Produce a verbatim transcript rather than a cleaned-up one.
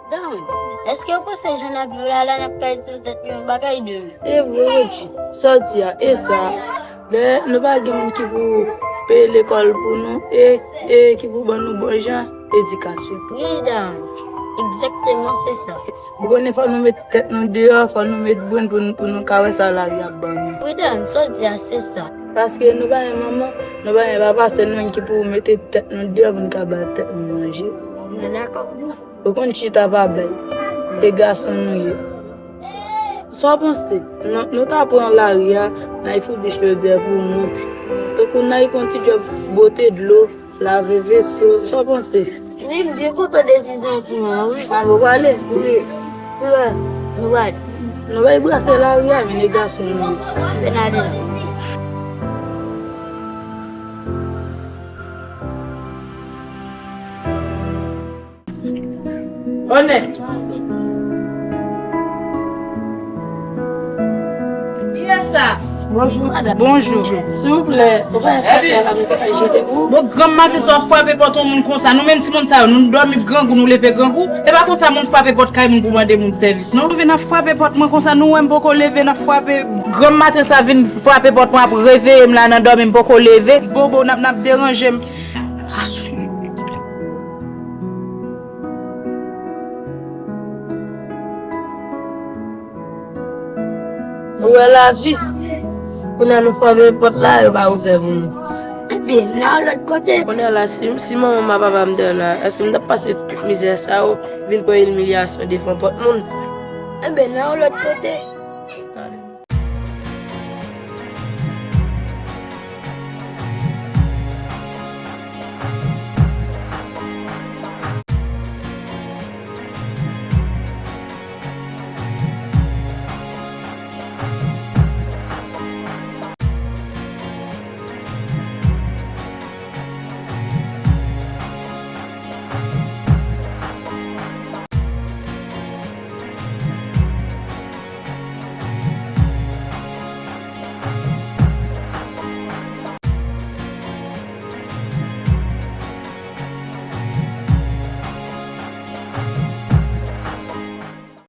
Don, èske w panse jan n ap viv la la, n ap ka itil tèt nou yon bagay demen? E vre, Roger. Sa w di a, e sa. Dayè, nou pa gen moun ki pou peye lekòl pou nou, e, e ki pou ban nou bon jan edikasyon. Wi, Don. Egzakteman, se sa. Ou konnen, fò nou met tèt nou deyò, fò nou met brenn pou nou, pou nou ka wè sa lari ap ban nou. Wi, Don, sa w di a, se sa. Paske nou pa gen manman, nou pa gen papa, se nou menm ki pou mete tèt nou deyò pou nou ka ba tèt nou manje. Mwen dakò. Ou konn chita pa bay. E gason nou ye. Sa w panse? Nou, nou ta pran lari a, n al fout bich lozè pou mwen. Tankou n al fè yon ti djòb bwote dlo, lave veso. Sa w panse? Wi, m byen kontan desizyon ou pran an, wi. An, nou prale? Wi. Kilè nou prale? Nou bay brase lari a, men e gason nou ye. Anben n ale. Onè. Kiyès sa? Bonjou, madanm. Bonjou. Silvouplè, ou pa gen fatra la, mwen ta fè jete pou ou? Bon, granm maten sa w ap frape pòt yon moun konsa. Nou menm timoun sa yo, nou dòmi grangou, nou leve grangou. E pa konsa moun frape pòt kay moun pou mande moun sèvis, non. Nou vin ap frape pòt mwen konsa, nou wè m poko leve, n ap frape. Granm maten sa vin frape pòt mwen, ap reveye m la nan dòmi, m poko leve. Bobo, n ap, n ap deranje m. Ou wè lavi. Kounye a nou frape pòt la, yo pa ouvè pou nou. Ebyen, n al lòt kote. Kounye a la, si, si manman m ak papa m te la, èske m t ap pase tout mizè sa yo, vin pran imilyasyon devan pòt moun? Ebyen, n al lòt kote.